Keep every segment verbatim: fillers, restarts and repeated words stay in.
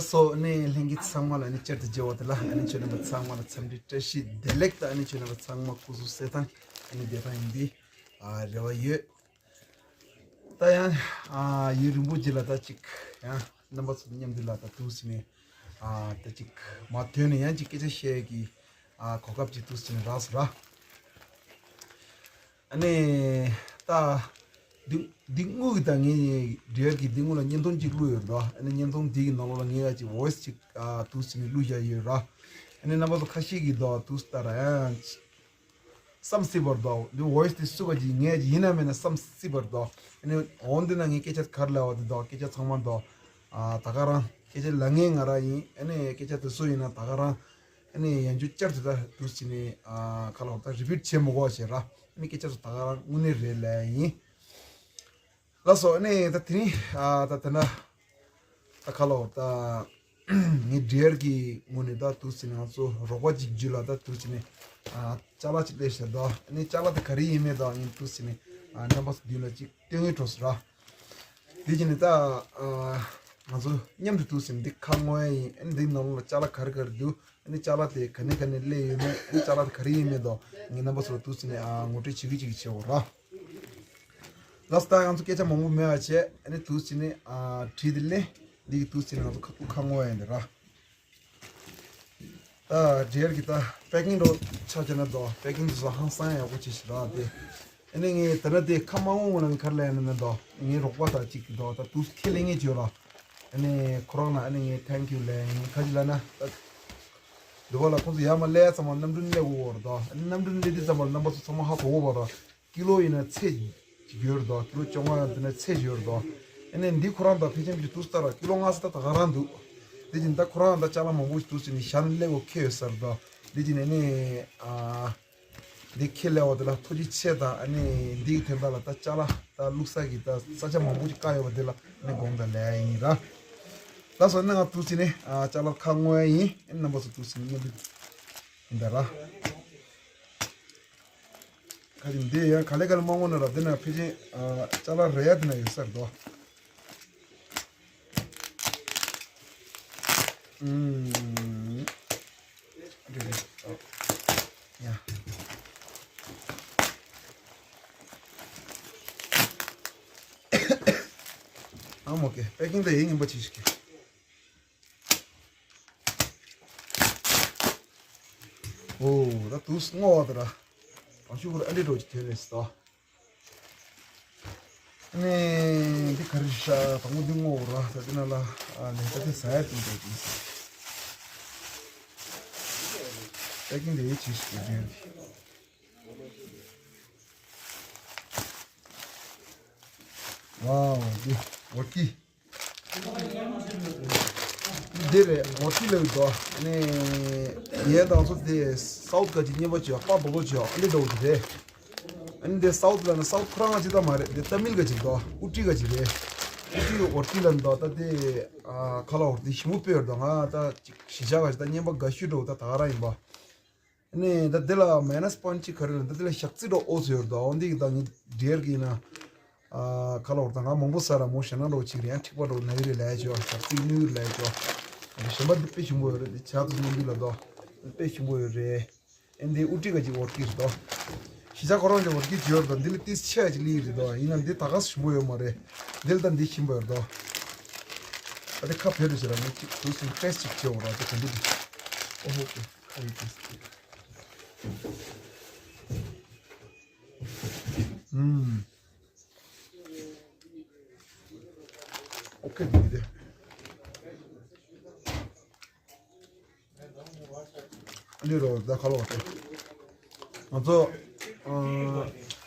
སོ་ནས་ལྷན་རྒྱས་ཚང་མ་ལ་ནི་བསྐྱར་དུ་མཇལ་བ་དེ་ལ་ཨ་ནི་ཁྱོད་རྣམ་པ་ཚང་མ་ལ་འཚམས་འདྲི་བཀྲ་ཤིས་བདེ་ལེགས་དང་ཨ་ནི་ཁྱོད་རྣམ་པ་ཚང་མ་སྐུ་གཟུགས་གསལ་ཐང་ཨ་ནི་བདེ་ཐང་ཡིན་པའི་ཨ་རེ་བ་ཡོད། ད་ཡང་ཨ་ཡུན་རིང་པོ་རྗེས་ལ་ད་ཅིག་ཡང་རྣམ་པ་ཚོ་མཉམ་དུ་ལ་ད་འདུག་ཟིན་ནས་ཨ་ད་ཅིག་མ་ཐོན་ནས་ཡང་ཅིག་སྐད་ཆ་བཤད་ཀྱི་ཨ་གོ་སྐབས་ཅིག་འདུག་ཟིན་ནས་རག་སོང་ར། ཨ་ནི་ད་འདི་འདི་དངུལ་གྱི་ད་ངའི་འབྲེལ་གྱི་འདི་དངུལ་ལ་བརྙན་ཐུང་ཅིག་བླུགས་ཡོད་ར། ཨ་ནི་བརྙན་ཐུང་འདི་གི་ནང་ལོགས་ལ་ངས་ཡ་ཅིག་ཝོ་ཡི་སི་ཅིག་ཨ་འདུག་ཟིན་ནས་བླུགས་བཞག་ཡོད་ར། ཨ་ནི་རྣམ་པ་ཚོ་ཁ་ཤས་ཀྱིས་ད་འདུག་ལྟ་ར་ཡང་བསམ་སྲིད་པར་འདུག་འདི་ཝོ་ཡི་སི་དེ་སུ་ག་ཅིག་ངས་ཅིག་ཡིན་ན་མིན་ན་བསམ་སྲིད་པར་འདུག་ཨ་ནི་འོ་འདི་ན་ངས་སྐད་ཆ་ག་རེ་ལབ་པ་དེ་འདུག་སྐད་ཆ་ཚང་མ་འདུག་ཨ་ད་ག་རང་སྐད་ཆ་ལབ་མཁན་ང་རང་ཡིན། ཨ་ནི་སྐད་ཆ་དེ་སུ་ཡིན་ན་ད་ག་རང་ཨ་ནི་ཡང་འཇུ་བསྐྱར་དུ་ད་འདུག་ཟིན་ནས་ཨ་ག་ལབ་ད་རི་པིཊ་བྱེད་མི་དགོས་བྱས་ར། ཨ་ནི་སྐད་ཆ་ཚོ་ད་ག་རང་དངོས་གནས་རེད་ལབ་ཡིན། ལགས་སོ། ཨ་ནི་ད་དེ་རིང་ཨ་ད་དེ་ན་ད་ག་ལབ་ད་ངའི་འབྲེལ་གྱི་ངོས་ནས་ད་འདུག་ཟིན་ནས་ང་ཚོ་རོགས་པ་ཅིག་བརྒྱུད་ལ་ད་འདུག་ཟིན་ནས་ཨ་ཅ་ལག་ཅིག་སླེབས་ཤག་ད། ཨ་ནི་ཅ་ལག་དེ་ག་རེ་ཡིན་མིན་ད་ངས་འདུག་ཟིན་ནས་ཨ་རྣམ་པ་ཚོ་མདུན་ལ་ཅིག་སྟོན་གྱི་འགྲོ་སོང་ར། དེ་བྱས་ནས་ད་ཨ་ང་ཚོ་མཉམ་དུ་འདུག་ཟིན་ནས་འདི་ཁ་སྔོག་ཡ་ཡིན། ཨ་ནི་འདིའི་ནང་ལོགས་ལ་ཅ་ལག་ག་རེ་ག་རེ་འདུག་ཨ་ནི་ཅ་ལག་དེ་ག་ནས་ག་ནས་སླེབས་ཡོད་མེད། ཨ་ནི་ཅ་ལག་དེ་ག་རེ་ཡིན་མེད་དོ་ངས་རྣམ་པ་ཚོ་ལ་འདུག་ཟིན་ནས་ཨ་ངོ་སྤྲོད་བྱེད་ཀྱི་བྱེད་ཀྱི་བྱེད་འོ་ར། ལགས་སོ། ད་ང་ཚོ་སྐད་ཆ་མང་པོ་མེད་པ་བྱས། ཨ་ནི་འདུག་ཟིན་ནས་ཨ་བྲིས་དེ་ལས་འདི་གི་འདུག་ཟིན་ནས་ང་ཚོ་ཁ་ཐུག་ཁ་སྔོག་ཡ་ཡིན་དེ་ར། ད་འབྲེལ་གྱི་ད་པེ་ཀིང་འགྲོ་ཆ་བྱས་ན་དོ་པེ་ཀིང་དེ་ཚོ་ཧང་སང་ཡག་པོ་བྱེད་ཤིག་ར་དེ། ཨ་ནི་ངས་ད་ན་དེ་ཁ་མ་སྔོག་སྔོན་ལ་ངས་ག་རེ་ལབ་ཡིན་ན་མེད་དོ། ངའི་རོགས་པ་དང་གཅིག་གི་དོ་ད་འདུག་ཁས་ལེན་ངེས་བྱོས་ར། ཨ་ནི་ཁོ་རང་ལ་ཨ་ནི་ངས་ཐེང་ཀིའུ་ལབ་ཡིན། ག་ཅི་ལབ་ན་ད་འདི་བ་ལ་ཁོང་ཚོ་ཡར་མར་སླེབས་ཙམ་པ་གནམ་གྲུ་སླེབས་དགོས་པ་རེད་དོ། ཨ་ནི་གནམ་གྲུ་སླེབས་དུས་ཙམ་པ་རྣམ་པ་ཚོ་ཚང་མ་ཧ་གོ་གོ་བ་ར། ཀི་ལོ་ཡིན་ན་ཚད་ཅིག་ཡོད་རེད་དོ། ཀི་ལོ་བཅོ་ལྔ་ཡང་དེ་ན་ཚད་ཅིག་ཡོད་རེད་དོ། ཨ་ནི་འདི་ཁོ་རང་དང་ཕལ་ཆེར་གྱི་འདུག་ལྟ་ར་ཀི་ལོ་ལྔ་ཙམ་ད་ད་ག་རང་འདུག་དེ་བཞིན་ད་ཁོ་རང་ད་ཅ་ལག་མང་པོ་ཞིག་འདུག་ཟེར་ནས་ཞལ་ནས་སླེབས་དགོས་ཁེལ་ཡོད་ས་རེད་དོ། དེ་བཞིན་ཨ་ནི་ཨ་འདི་ཁས་ལེན་པ་དེ་ལ་ཐུགས་རྗེ་ཆེ་དང་ཨ་ནི་འདིའི་དོན་དག་ལ་ད་ཅ་ལག་ད་བླུགས་ས་གི་ད་ས་ཆ་མང་པོ་ཞིག་བཀག་ཡོད་པ་དེ་ལ་ཨ་ནི་དགོངས་དག་ལབ་ཡ་ཡིན་ར། ལགས་སོ། ཨ་ནི་ང་འདུག་ཟེར་ནས་ཨ་ཅ་ལག་ཁ་སྔོག་ཡ་ཡིན། ཨ་ནི་རྣམ་པ་ཚོ་འདུག་ཟེར་ནས་མཉམ་དུ་ཡིན་ད་ར། ཁ་ཅིག་འདི་ཡང་ག་ལེ་ག་ལེ་མ་ངོ་ན་ར་འདི་ན་ཕལ་ཆེར་ཨ་ཅ་ལག་རེ་ཡ་འདི་ན་ཡོད་ས་རེད་དོ། ཨུམ། རེ་རེ། ཨ། ཡ། ཨ་མོ་ཀེ་པེ་ཀིང་ད་ཡིན་ཡིན་པ་ཅིག་ཞིག་གི། ཨོ་ད་དུས་སྔོ་བ་དེ་ར། ཨ་ཤུ་གུར་ཨ་འདྲེ་འགྲོ་ཅིག་ཐོན་རེད་ཟེར་ད། ནས་འདི་ག་རེ་ཤ་དང་པོ་འདི་སྔོ་བ་ར་ཟེར་དེ་ན་ལ་ཨ་ནས་ད་དེ་ཟ་ཡ་དེ་འདྲ་ཅིག་ཟེར། ད་ཀིང་དེ་ཡེ་ཅིག་ཞིག་དེ་འདྲ། ཝའོ་འདི་ཝོ་ཀི། འདི་རེད། ཝོ་ཀི་ལབ་འདུག་ནས་ངས་ད་ཚོ་དེ་སའུ་ཐི་ག་ཅིག་རྙེད་པ་བྱོས། པ་རྡོག་རྡོག་བྱོས། ཨ་འདི་འདྲ་བོ་ཅིག་རེད། ཨ་ནི་དེ་སའུ་ཐི་ལབ་ན་སའུ་ཐི་ཁོ་རང་ཅིག་ད་མ་རེད། དེ་ཏ་མིལ་ག་ཅིག་འདུག་ཨུ་ཏི་ག་ཅིག་རེད། ཨུ་ཏི་ཝོ་ཀི་ལབ་འདུག་ད་དེ་ཨ་ཁ་ལ་ཝོ་དེ་ཞིམ་པོ་དཔེ་ཡོད་འདུག་ང་ད་ཅིག་གཞིས་ཆགས་ག་ཅིག་ད་རྙེད་པ་དགའ་ཤོས་འདྲ་བོ་ད་ད་ག་རང་ཡིན་པ། ནས་ད་དེ་ལ་མའི་ནས་པོ་ཡིན་ཊི་གཅིག་ག་རེ་རེད། ད་དེ་ལ་ཞག་རྩི་འགྲོ་ཨོ་ཚོད་ཡོད་རེད་དོ། འོ་འདི་གི་ད་ངའི་འབྲེལ་གྱི་ན་ཨ་ཁ་ལོ་བར་ད་ང་མང་པོ་ཟ་ར་མོ་ཞེ་ན་འགྲོ་གཅིག་རེད། ཡང་འཁྲིག་པ་འགྲོ་ན་ཡི་རེད་ལས་ཅོ། ཞག་རྩི་ནུས་ལས་ཅོ། གཞན་པ་འདི་དཔེ་ཞིམ་པོ་ཡོད་རེད། འདི་ཇ་དུ་སྙོམས་འདི་ལ་དོ་དཔེ་ཞིམ་པོ་ཡོད་རེད། ཨེ་འདི་ཨུ་ཏི་ག་ཅིག་ཝོ་ཀི་རེད་དོ། གཞིས་ཆགས་ཁོ་རང་ཅིག་ཝོ་ཀི་ཅིག་ཡོད་རེད་དོ། འདི་ལ་ཏིས་ཆེ་ཅིག་ལི་རེད་དོ། ཡིན་ན་འདི་ད་ག་ཞིམ་པོ་ཡོད་མ་རེད། འདི་ལ་ད་འདི་ཞིམ་པོ་ཡོད་རེད་དོ། ད་དེ་ཁ་བེ་རུ་ཟེར་ར་མི་གཅིག་དུས་སུ་ཊེ་སི་ཊི་ཅིག་བྱེད་འོ་ར་དེ་ག་འདི་དེ། ཨོ་ཧོ་ཀེ་ཁ་ཡི་ཊེ་སི་ཊི། ཨུམ། ཨོ་ཀེ་འདི་དེ། འདི་རོ་ད་ཁ་ལོ་བ་དེ། ང་ཚོ་ཨ་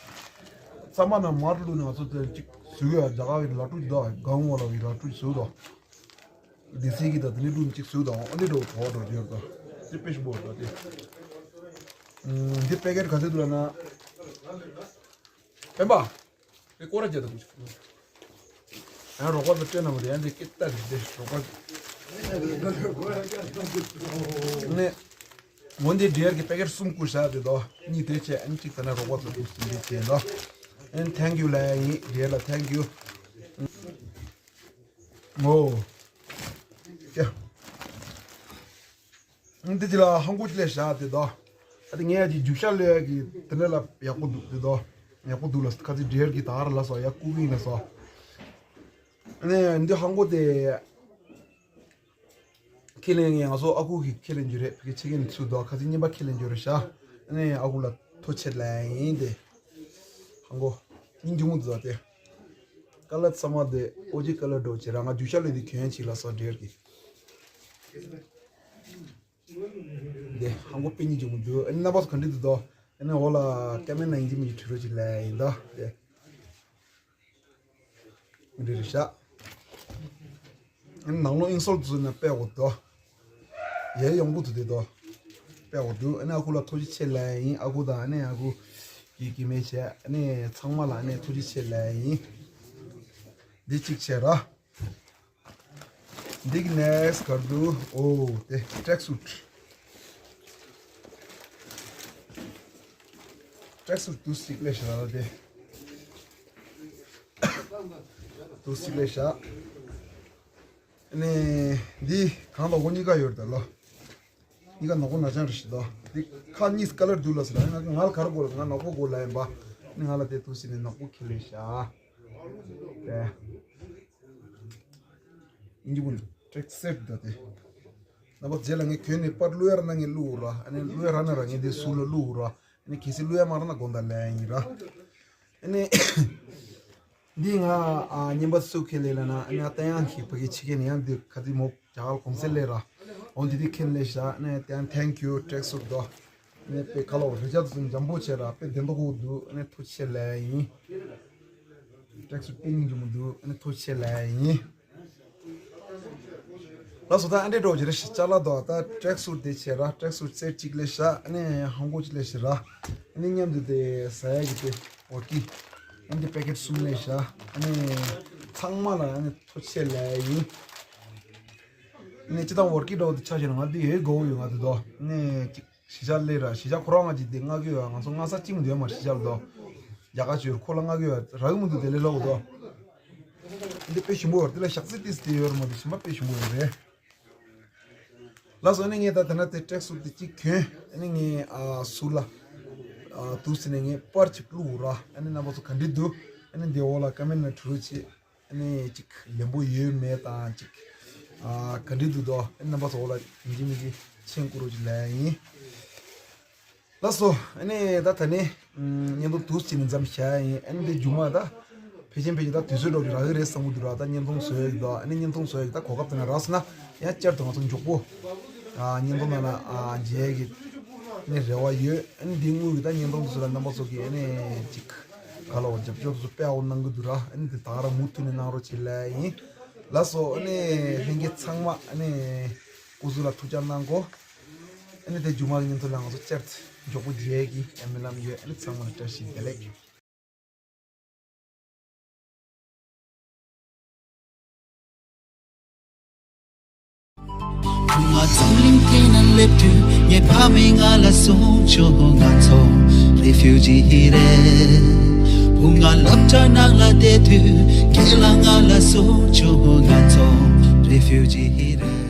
ཚང་མ་ན་མར་བླུགས་ནས་ང་ཚོ་དེ་གཅིག་བཟོས་ཡ། རྒྱ་གར་གྱི་ལ་ཀྲུ་ཅིག་དང་གང་བ་ལ་གི་ལ་ཀྲུ་ཅིག་བཟོས་དང་། དེ་སྲིད་ཀྱི་ད་དེ་ནི་བླུགས་ནས་གཅིག་བཟོས་དང་། ཨ་འདི་འགྲོ་གོ་འགྲོ་རྒྱུ་ཡོད་ད། དེ་དཔེ་ཞིམ་པོ་རེད་ད་དེ། ཨ་འདི་པེ་ཀེ་ཊི་ག་ཚོད་འདུག་ལབ་ན། ཕན་པ། དེ་སྐོར་ར་བརྒྱབ་དང་། ཡང་རོགས་པ་དང་སྤྲད་ན་མ་རེད། ཡང་དེ་སྐད་ལྟ་རེད་དེ་རོགས་པ། ནས། འོན་ཏེ་འབྲེལ་གྱི་པེ་ཀེ་ཊི་གསུམ་བསྐུར་བཞག་དེ་དོ། གཉིས་དེ་བྱས་ཨ་ནི་གཅིག་ད་ན་རོགས་པ་ཚོ་གསུམ་དེ་བྱས་དོ། ཨ་ནི་ཐེང་ཀིའུ་ལབ་ཡ་ཡིན། འབྲེལ་ལ་ཐེང་ཀིའུ། ཨོ། ཀྱ། འདི་ཅི་ལ་ཧང་གོ་ཅི་ལས་བཞག་དེ་དོ། ཨ་དེ་ངས་ཡ་ཅི་རྒྱུག་ཤར་ལོས་ཡ་གི་དེ་འདྲ་ལ་ཡག་པོ་འདུག་དེ་དོ། ཡག་པོ་འདུག་ལ་ཁ་ཚི་འདྲེར་གི་དར་ལ་སོ་ཡ་ཀུ་གིན་ལ་སོ། ཨ་ནི་འདི་ཧང་གོ་དེ། ཁས་ལེན་ངས་ང་ཚོ་ཨ་ཁུ་གི་ཁས་ལེན་རྒྱུ་རེད། ཕ་གི་ཆེ་གེ་ནི་ཚུལ་དོ་ཁ་ཚི་གཉིས་པ་ཁས་ལེན་རྒྱུ་རེད་ཤག་ཨ་ནི་ཨ་ཁུ་ལ་ཐུགས་རྗེ་ཆེ་ལབ་ཡིན་དེ། ཧང་གོ། སྙིང་རྗེ་མོ་འདུག་དེ། ཀ་ལར་ཚང་མ་དེ་ཨོ་ཇི་ཀ་ལར་འགྲོ་བྱེད་ར་ང་རྒྱུག་ཤར་ལོས་དེ་གྱོན་ཅིག་ལ་སོ་འདྲེར་གི། དེ་ཧང་གོ་དཔེ་སྙིང་རྗེ་མོ་འདུག་ཨ་ནི་རྣམ་པ་ཚོ་ག་འདྲ་འདུག་དོ། ཨ་ནི་འོ་ལ་ཀ་མེན་ན་ཡིན་གྱི་མི་གྱི་བྲིས་རོགས་ཅིག་ལབ་ཡིན་དོ་དེ། འདི་རེད་ཤག་ནང་ལོགས་ཨིན་སོལ་བཟོས་ནས་སྤེལ་དགོས་འདུག་ཡའི་ཡོང་གི་འདུག་དེ་དོ། སྤེལ་དགོས་འདུག་ཨ་ནི་ཨ་ཁུ་ལ་ཐུགས་རྗེ་ཆེ་ལབ་ཡིན། ཨ་ཁུ་དང་ཨ་ནི་ཨ་ཁུ་གི་སྐྱེ་དམན་བྱས་ཨ་ནི་ཚང་མ་ལ་ཨ་ནི་ཐུགས་རྗེ་ཆེ་ལབ་ཡིན། འདི་གཅིག་བྱས་ར། འདི་གི་ནེགསི་ག་རེ་འདུག་ཨོ་དེ་ཊྲེག་སུཊ། ཊྲེག་སུཊ་དུས་གཅིག་ལས་ཤ་ར་དེ། དུས་གཅིག་ལས་ཤ། ཨ་ནི་འདི་གང་དང་གོ་གཉིས་ཀ་ཡོད་རེད་ད་ལོ། གཉིས་ཀ་ནག་པོ་ནག་ཅང་རེད་ཤི་དོ། འདི་ཁ་གཉིས་ཀ་ལར་འདུག་ལ་ཟེར་ང་ང་ལ་ག་རེ་དགོས་ལ་ང་ནག་པོ་དགོས་ལ་ཡིན་པ། ཨ་ནི་ང་ལ་དེ་དུས་ཟིན་ནས་ནག་པོ་ཁྱེར་ལས་ཤ། དེ། ཨིན་ཇི་ཀུན་ཊྲེག་སེཊ་ད་དེ། རྣམ་པ་རྗེས་ལ་ངས་གྱོན་ནས་པར་བླུག་ཡར་ན་ངས་བླུག་ར། ཨ་ནི་བླུག་ཡར་ན་ར་ངས་དེ་ཟུར་ལ་བླུག་ར། ཨ་ནི་གལ་སྲིད་བླུག་ཡ་མ་ར་ན་དགོངས་དག་ལན་ཡིན་ར། ཨ་ནི་འདི་ང་ཨ་བརྙན་པ་སུ་ཁེ་ལེ་ལ་ན་ཨ་ནི་ཨ་ཏ་ཡང་གི་ཕ་གི་ཕྱི་ཁེ་ནི་ཡང་འདི་ཁ་ཏི་མོ་རྒྱ་གར་གོང་སེ་ལེ་ར། འོ་འདི་དེ་ཁེ་ལེ་ཤ་ཨ་ནི་ཏ་ཡང་ཐེང་ཀིའུ་ཊྲེག་སུཊ་དོ། ཨ་ནི་པེ་ཁ་ལོ་རི་ཅར་ཙུན་འཇམ་པོ་བྱས་ར་པེ་བདེ་མདོག་གོ་འདུག་ཨ་ནི་ཐུགས་རྗེ་ཆེ་ལབ་ཡིན། ཊྲེག་སུཊ་དཔེ་སྙིང་རྗེ་མོ་འདུག་ཨ་ནི་ཐུགས་རྗེ་ཆེ་ལབ་ཡིན། ལགས་སོ་ད་ཨ་འདྲས་འགྲོ་གི་རེད་ཤག་ཅ་ལག་དོ། ད་ཊྲེག་སུཊ་དེ་བྱས་ར། ཊྲེག་སུཊ་སེཊ་གཅིག་ལས་ཤག་ཨ་ནི་ཧང་གོ་གཅིག་ལས་ཤག་ར། ཨ་ནི་མཉམ་དུ་དེ་ཟ་ཡ་གི་དེ་ཝོར་ཀི། ཨ་ནི་དེ་པེ་ཀེཊ་གསུམ་ལས་ཤག་ཨ་ནི་ཚང་མ་ལ་ཨ་ནི་ཐུགས་རྗེ་ཆེ་ལབ་ཡིན། ཨ་ནི་སྤྱི་བཏང་ཝོར་ཀི་འགྲོ་དེ་ཆ་བཞག་ན་ང་དེ་ཡོད་དགོས་ཡོད་ང་དེ་དོ། ཨ་ནི་གཅིག་གཞིས་ཆགས་སླེབས་ར། གཞིས་ཆགས་ཁོ་རང་ང་གཅིག་དེ་མངགས་ཀྱི་ཡོད། ང་ཚོ་མངགས་ས་གཅིག་མི་འདུག་མ་གཞིས་ཆགས་ལ་དོ། རྒྱ་གར་ཆོས་ཁོ་ལ་མངགས་ཀྱི་ཡོད་རག་གི་མི་འདུག་དེ་ལས་ལོག་དོ། འདི་དཔེ་ཞིམ་པོ་ཡོད་རེད། དེ་ལ་ཞག་ཚི་ཏིས་དེ་ཡོད་རེད་མ་གཏོགས་ཞིམ་པ་དཔེ་ཞིམ་པོ་ཡོད་རེད། ལགས་སོ་ནི་ངས་ད་དེ་ན་དེ་ཊྲེག་སུཊ་དེ་གཅིག་གྱོན། ཨ་ནི་ངས་ཨ་ཟུར་ལ་ཨ་དུས་ཟིན་ནས་ངས་པར་གཅིག་བླུགས་ར། ཨ་ནི་རྣམ་པ་ཚོ་ག་འདྲ་འདུག་ཨ་ནི་དེ་འོག་ལ་ཀ་མེན་ན་བྲིས་རོགས་བྱེད། ཨ་ནི་གཅིག་ལེན་པོ་ཡོད་མེད་དང་གཅིག་ཨ་ག་འདྲ་འདུག་དོ། ཨ་ནི་རྣམ་པ་ཚོ་འོག་ལ་ཡིན་གཅིག་མིན་གཅིག་མཆན་བསྐུར་རོགས་བྱེད་ལབ་ཡིན། ལགས་སོ། ཨ་ནི་ད་ད་ནི་ཨམ་བརྙན་ཐུང་དུས་གཅིག་ནས་མཚམས་བཞག་ཡིན། ཨ་ནི་འདི་མཇུག་མ་ད་ཕལ་ཆེར་ཕལ་ཆེར་ད་དུས་ཚོད་འགྲོ་གི་རག་གི་རེད་བསམ་གི་འདུག་ར། ད་བརྙན་ཐུང་བཟོ་ཡ་གི་ད་ཨ་ནི་བརྙན་ཐུང་བཟོ་ཡ་གི་ད་གོ་སྐབས་དེ་ན་རག་སོང་ན་ཡང་བསྐྱར་དུ་ང་ཚོ་མགྱོགས་པོ་ཨ་བརྙན་ཐུང་ནང་ལ་ཨ་མཇལ་ཡ་གི་ཨ་ནི་རེ་བ་ཡོད། ཨ་ནི་འདི་དངོས་གི་ད་བརྙན་ཐུང་དེ་ཚོ་ལ་རྣམ་པ་ཚོ་གི་ཨ་ནི་ཅིག་ག་ལ་བ་རྒྱབ་སྐྱོར་དེ་ཚོ་དཔེ་ཡག་པོ་གནང་གི་འདུག་ར། ཨ་ནི་འདི་ད་ག་རང་མུ་མཐུད་ནས་གནང་རོགས་བྱེད་ལབ་ཡིན། ལགས་སོ། ཨ་ནི་ལྷན་རྒྱས་ཚང་མ་ཨ་ནི་སྐུ་གཟུགས་ལ་ཐུགས་ཅག་གནང་གོ། ཨ་ནི་དེ་མཇུག་མ་གི་བརྙན་ཐུང་ལ་ང་ཚོ་བཅར་ཏེ་མགྱོགས་པོ་མཇལ་གྱི་ཨ་སྨོན་ལམ་ཡོད། ཨ་ནི་ཚང་མ་ལ་བཀྲ་ཤིས་བདེ་ལེགས། བུ་ང་འཛམ་གླིང་སྟེང་ན་སླེབས་དུས་ངའི་ཕ་མས་ང་ལ་གསུངས་བྱུང་། ང་ཚོ་རེ་ཕིའུ་ཇི་རེད། བུ་ང་སློབ་གྲྭ་ནང་ལ་བསྡད་དུས་རྒན་ལགས་ང་ལ་གསུངས་བྱུང་། ང་ཚོ་རེ་ཕིའུ་ཇི་རེད།